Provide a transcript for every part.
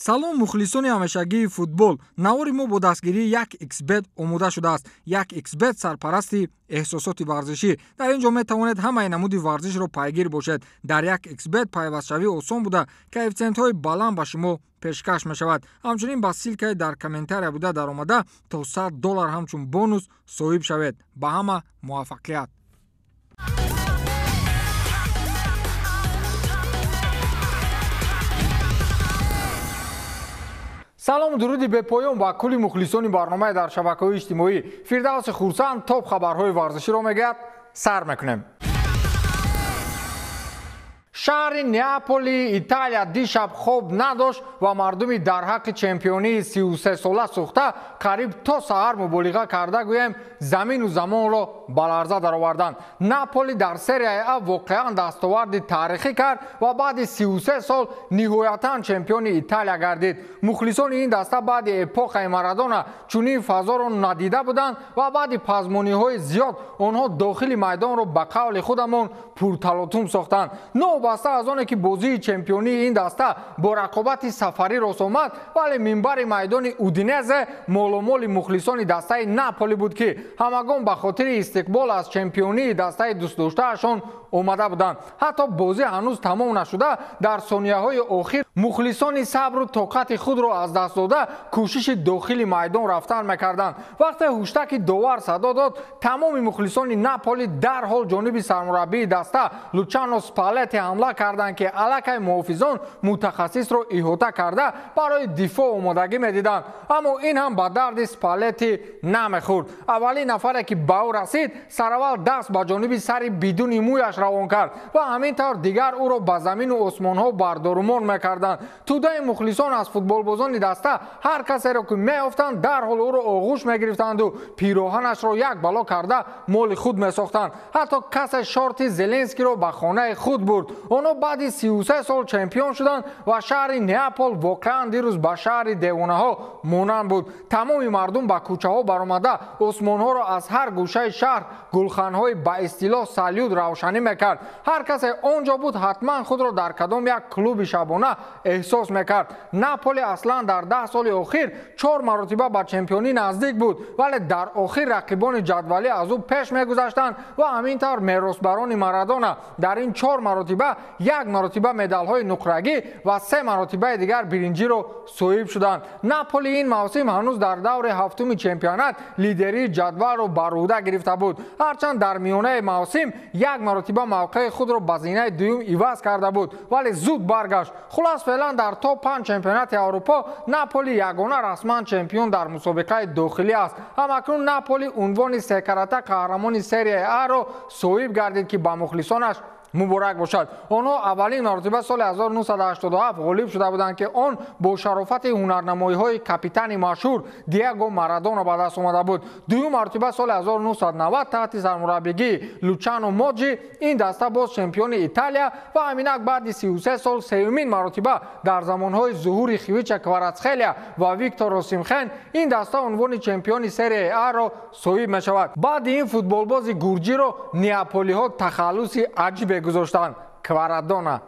Салом мухлисони ҳамешагии футбол. Навори мо бо дастгирии 1xBet омода шудааст. 1xBet сарпарасти эҳсосоти варзишӣ. Дар ин ҷо метавонед ҳамаи намуди варзишро пайгир бошед. Дар 1xBet пайвастшавӣ осон буда, коэффитсиентҳои баланд ба шумо пешкаш мешавад. Ҳамчунин ба ссылкаи дар комментария буда даромада то $100 ҳамчун бонус соҳиб шавед. Ба ҳама муваффақият! Салому дуруди бепоён ба кулли мухлисони барномаи дар шабакаҳои иҷтимоӣ. Фирдавси Хурсанд топ хабарҳои варзиширо мегӯяд. Сар мекунем. Шаҳри Неаполи Италия дишаб хоб надошт ва мардуми дар ҳаққи чемпионии 33сола сӯхта қариб то саҳар муболиға карда гӯем замину замонро ба ларза дароварданд. Наполи дар серияи А воқеан дастоварди таърихӣ кард ва баъди 33 сол ниҳоятан чемпиони Италия гардид. Мухлисони ин даста баъди эпохаи Марадона чунин фазоро надида буданд ва баъди пазмониҳои зиёд онҳо дохили майдонро ба қавли худамон пурталотум сохтанд. Новобаста аз оне ки бозии чемпионии ин даста бо рақобати сафарӣ рост омад, вале минбари майдони Удинезе моломоли мухлисони дастаи Наполи буд, ки ҳамагон ба хотири истиқбол аз чемпионии дастаи дӯстдоштаашон омада буданд. Ҳатто бозӣ ҳанӯз тамом нашуда, дар сонияҳои охир мухлисони сабру тоқати худро аз даст дода кӯшиши дохили майдон рафтан мекарданд. Вақте ҳуштаки довар садо дод, тамоми мухлисони Наполи дарҳол ҷониби сармураббии даста Лучано Спалетти ҳамла карданд, ки аллакай муҳофизон мутахассисро иҳота карда барои дифоъ омодагӣ медиданд. Аммо ин ҳам ба дарди Спалетти намехӯрд. Аввалин нафаре ки ба ӯ расид, сараввал даст ба ҷониби сари бидуни мӯяш равон кард ва ҳамин тавр дигар ӯро ба замину осмонҳо бардорумон мекарданд. Тӯдаи мухлисон аз футболбозони даста ҳар касеро ки меёфтанд, дарҳол ӯро оғӯш мегирифтанду пироҳанашро як бало карда моли худ месохтанд. Ҳатто касе шорти Зеленскиро ба хонаи худ бурд. Онҳо баъди 33 сол чемпион шуданд ва шаҳри Неапол воқеан дирӯз ба шаҳри девонаҳо монанд буд. Тамоми мардум ба кӯчаҳо баромада осмонҳоро аз ҳар гӯшаи шаҳр гулханҳои ба истилоҳ салют равшанӣ мекард. Ҳар касе он ҷо буд, ҳатман худро дар кадом як клуби шабона эҳсос мекард. Наполи аслан дар 10 соли охир 4 маротиба ба чемпионӣ наздик буд, вале дар охир рақибони ҷадвалӣ аз ӯ пеш мегузаштанд ва ҳамин тавр меросбарони Марадона дар ин 4 маротиба як маротиба медалҳои нуқрагӣ ва 3 маротибаи дигар биринҷиро соҳиб шуданд. Наполи ин мавсим ҳанӯз дар даври ҳафтуми чемпионат лидерии ҷадвалро бар ӯҳда гирифта буд. Ҳарчанд дар миёнаи мавсим як маротиба мавқеи худро ба зинаи дуюм иваз карда буд, вале зуд баргашт. Хулас, феълан дар топ 5 чемпионати Аврупо Наполи ягона расман чемпион дар мусобиқаи дохилӣ аст. Ҳамакнун Наполи унвони секарата қаҳрамони серияи А-ро соҳиб гардид, ки ба мухлисонаш муборак бошад. Онҳо аввалин маротиба соли 1987 ғолиб шуда буданд, ки он бо шарофати ҳунарнамоиҳои капитани машҳур Диего Марадона ба даст омада буд. Дуюм маротиба соли 1990 таҳти сармураббигии Лучано Моҷи ин даста боз чемпиони Италия ва ҳаминак баъди 33 сол сеюмин маротиба дар замонҳои зуҳури Хвича Кварацхелия ва Виктор Осимхен ин даста унвони чемпиони серияи А-ро соҳиб мешавад. Баъди ин футболбози гурҷиро неаполиҳо тахаллуси аҷибе гузоштанд: Кварадона.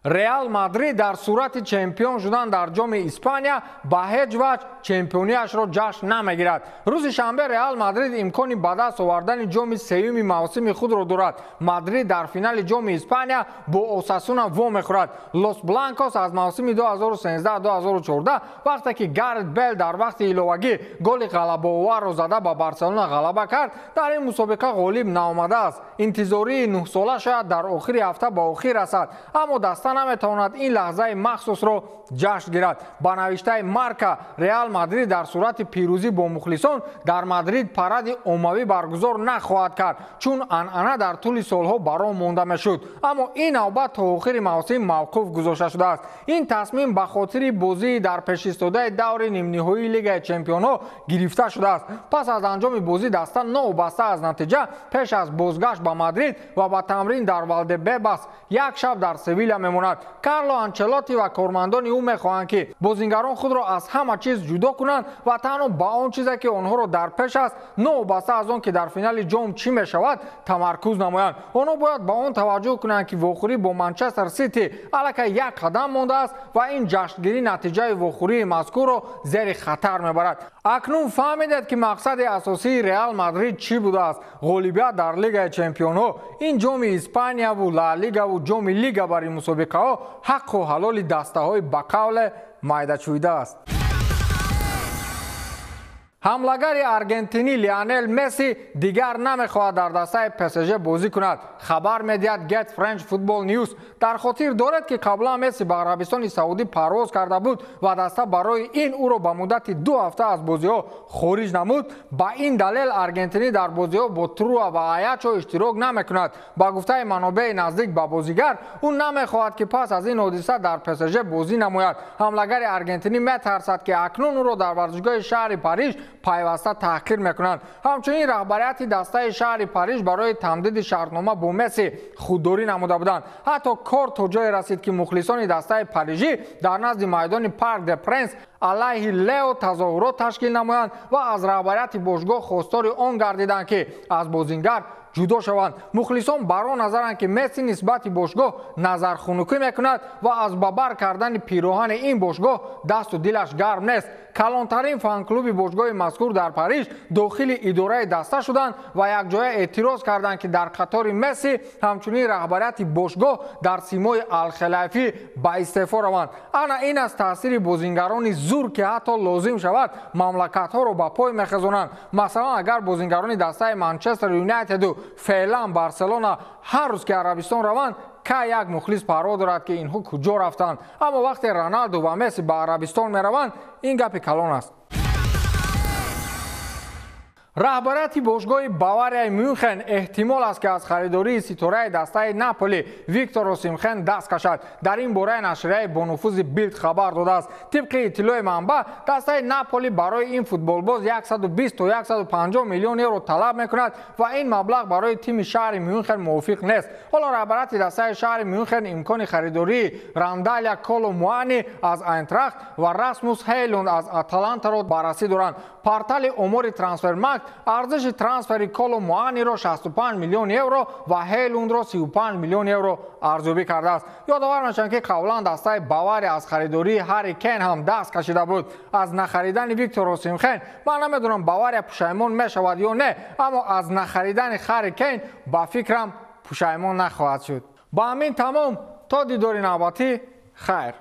Реал Мадрид дар сурати чемпион шудан дар ҷоми Испания ба ҳеҷ ваҷҳ чемпионияшро ҷашн намегирад. Рӯзи шанбе Реал Мадрид имкони ба даст овардани ҷоми сеюми мавсими худро дорад. Мадрид дар финали ҷоми Испания бо Осасуна вомехӯрад. Лос Бланкос аз мавсими 2013-2014 вақте ки Гарет Бел дар вақти иловагӣ голи ғалабаоварро зада ба Барселона ғалаба кард, дар ин мусобиқа ғолиб наомадааст. Интизории нӯҳсола шояд дар охири ҳафта ба охир расад, аммо даста наметавонад ин лаҳзаи махсусро ҷашн гирад. Ба навиштаи Марка, Реал Мадрид дар сурати пирӯзӣ бо мухлисон дар Мадрид паради оммавӣ баргузор нахоҳад кард, чун анъана дар тӯли солҳо бар он монда мешуд. Аммо ин навбат то охири мавсим мавқуф гузошта шудааст. Ин тасмим ба хотири бозии дар пешистодаи даври нимниҳоии Лигаи чемпионҳо гирифта шудааст. Пас аз анҷоми бозӣ даста новобаста аз натиҷа пеш аз бозгашт ба Мадрид ва ба тамрин дар Валдебебас як шаб дар Севиля мемонад. мемонад. Карло Анчелотти ва кормандони ӯ мехоҳанд, ки бозингарон худро аз ҳама чиз ҷудо кунанд ва танҳо ба он чизе, ки онҳоро дар пеш аст, новобаста аз он ки дар финали ҷом чӣ мешавад, тамаркуз намоянд. Онҳо бояд ба он таваҷҷӯҳ кунанд, ки вохӯрӣ бо Манчестер Сити аллакай як қадам мондааст ва ин ҷашнгирӣ натиҷаи вохӯрии мазкурро зери хатар мебарад. Акнун фаҳмидед, ки мақсади асосии Реал Мадрид чӣ будааст? Ғолибият дар Лигаи Чемпионҳо. Ин ҷоми Испанияву Ла Лигаву ҷоми Лига бар ин мусобиқаҳо ҳаққу ҳалоли дастаҳои ба қавле майдачӯида аст. Ҳамлагари аргентинӣ Лионел Месси дигар намехоҳад дар дастаи ПСЖ бозӣ кунад, хабар медиҳад Get French Football News. Дар хотир доред, ки қаблан Месси ба Арабистони Саудӣ парвоз карда буд ва даста барои ин ӯро ба муддати 2 ҳафта аз бозиҳо хориҷ намуд. Ба ин далел аргентинӣ дар бозиҳо бо Труа ва Аячо иштирок намекунад. Ба гуфтаи манобеи наздик ба бозигар, ӯ намехоҳад, ки пас аз ин ҳодиса дар ПСЖ бозӣ намояд. Ҳамлагари аргентинӣ метарсад, ки акнун ӯро дар варзишгоҳи шаҳри Париж пайваста таҳқир мекунанд. Ҳамчунин раҳбарияти дастаи шаҳри Париж барои тамдиди шартнома бо Месси худдорӣ намуда буданд. Ҳатто кор то ҷое расид, ки мухлисони дастаи парижӣ дар назди майдони Парк де Пренс алайҳи Лео тазоҳурот ташкил намоянд ва аз раҳбарияти бошгоҳ хостори он гардиданд, ки аз бозингар ҷудо шаванд. Мухлисон бар он назаранд, ки Месси нисбати бошгоҳ назархунукӣ мекунад ва аз ба бар кардани пироҳани ин бошгоҳ дасту дилаш гарм нест. Калонтарин фанклуби бошгоҳи мазкур дар Париж дохили идораи даста шуданд ва якҷоя эътироз карданд, ки дар қатори Месси ҳамчунин раҳбарияти бошгоҳ дар симои Алхелайфӣ ба истеъфо раванд. Ана ин аст таъсири бозингарони зур, ки ҳатто лозим шавад, мамлакатҳоро ба пой мехезонанд. Масалан, агар бозингарони дастаи Манчестер Юнайтеду феълан Барселона ҳар рӯз ки Арабистон раванд, кай як мухлис парво дорад, ки инҳо куҷо рафтанд? Аммо вақте Роналду ва Месси ба Арабистон мераванд, ин гапи калон аст. Раҳбарияти бошгоҳи Баварияи Мюнхен эҳтимол аст, ки аз харидории ситораи дастаи Наполи Виктор Осимхен даст кашад. Дар ин бораи нашрияи бонуфузи Билд хабар додааст. Тибқи иттилои манбаъ, дастаи Наполи барои ин футболбоз 120 то 150 миллион евро талаб мекунад ва ин маблағ барои тими шаҳри Мюнхен мувофиқ нест. Ҳоло раҳбарияти дастаи шаҳри Мюнхен имкони харидории Рандалия Коло Муани аз Айнтрахт ва Расмус Ҳейлунд аз Аталантаро баррасӣ доранд. Портали омори Трансфермаркт арзиши трансфери Коло Муаниро 65 миллион евро ва Ҳейлундро 35 миллион евро арзёбӣ кардааст. Ёдовар мешавам, ки қаблан дастаи Бавария аз харидории Ҳарри Кен ҳам даст кашида буд. Аз нахаридани Виктор Осимхен ман намедонам, Бавария пушаймон мешавад ё не, аммо аз нахаридани Ҳарри Кейн, ба фикрам, пушаймон нахоҳад шуд. Ба ҳамин тамом, то дидори навбатӣ, хайр.